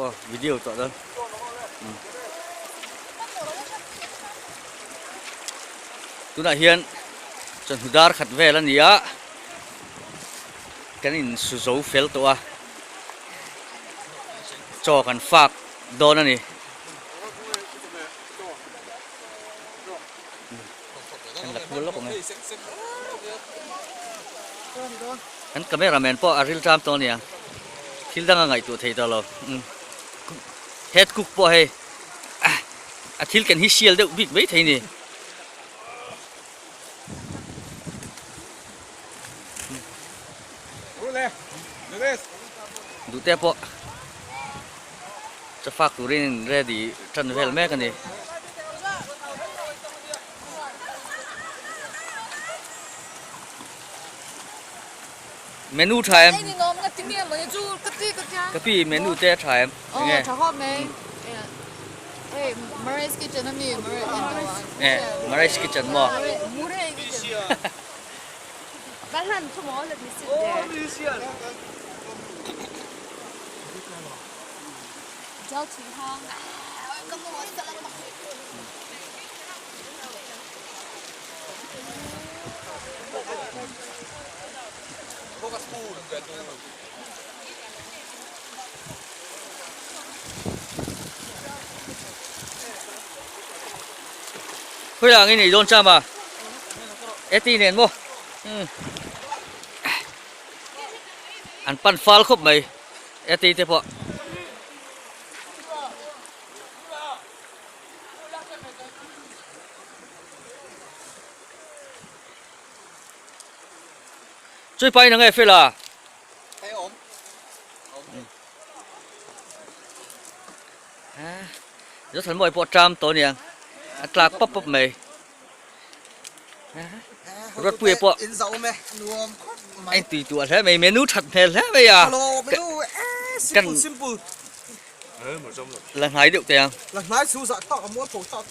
Aw video tawh dawn. Tunah hian chawhnu dar khat vel a ni a, kan in su zo fel tawh a, chaw kan fak dawn a ni. Kan la kual lawk ang e. Kan camera man pawh a ril ṭam tawh a ni ang. Thil dang a ngaihtuah thei tawh lo. Head cook pawh hei a thil ken hi sial deuh bik mai thei a ni. Duhte pawh chafak turin ready tan vel mek a ni. Menu tha em? Ka pi menu te a tha em? Enge? Eh, Marais Kitchen maw? Khawi ah ngei nei dawn cham a eti nen maw an pan fal khawp mai eti te pawh. Chui pa in ange fel a. Zo than mawi pawh tram tawh aniang a tlak pap pap mai. Ruatpuia pawh a intui tuah hle mai menu that hmel hle mai a. Kan la hnai deuh teh ang. La hnai chu zah thlak a mual pho thlak.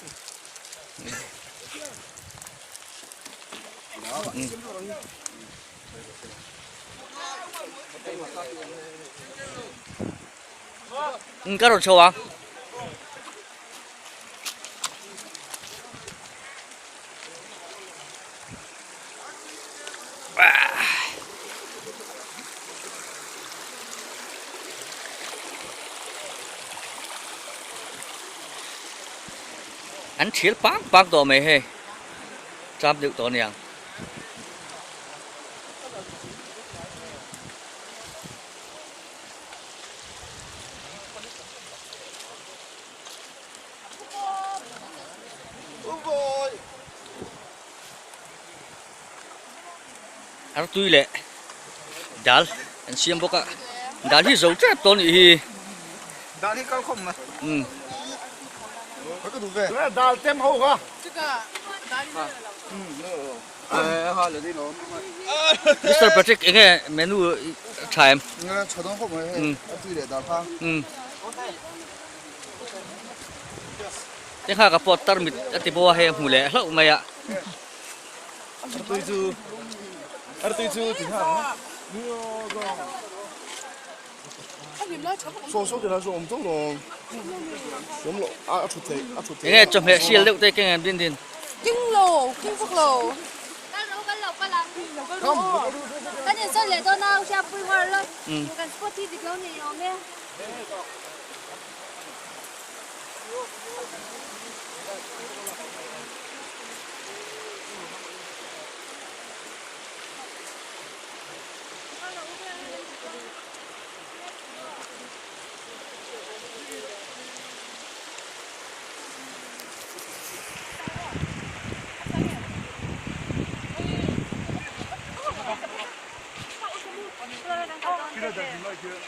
Ka rawn chho ang. An thial pang pang tawh mai hei cham deuh tawh aniang. Artui leh dal an siam bawk a dal hi zo tep tawh anih hi. Dal hi kal khawp mai. Umm. Dal tem ho kha. Mister Patrick enge menu tha em? Tha dawn khawp mai hei artui leh dal kha. Umm. Te kha ka pawt tar mit a ti bawk a hei a hmu leh hlauh mai a. Artui chu artui chu ti nghal ang a. Enge chawhmeh sial deuh te keng em din din. King lo, king vak lo.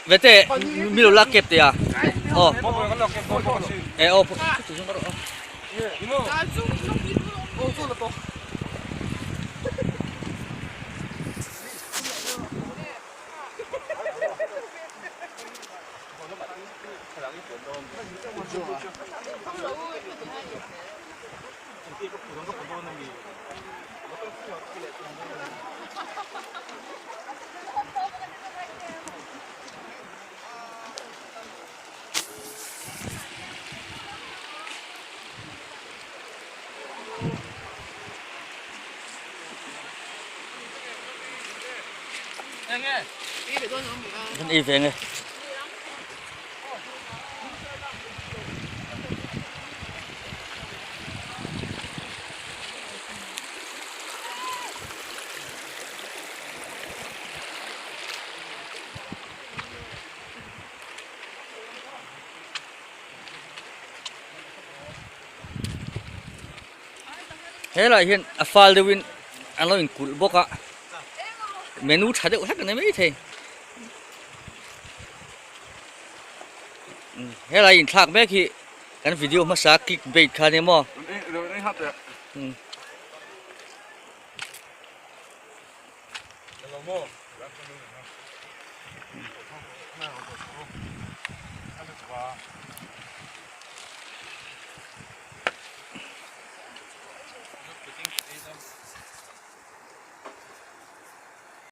Vete mi lo lak kep te a aw e aw ei ve nge. Helai hian a fal deuhin an lo inkulh bawk a menu tha deuh hlek a ni maithei helai inthlak mek hi kan video hmasa click bait kha a ni maw.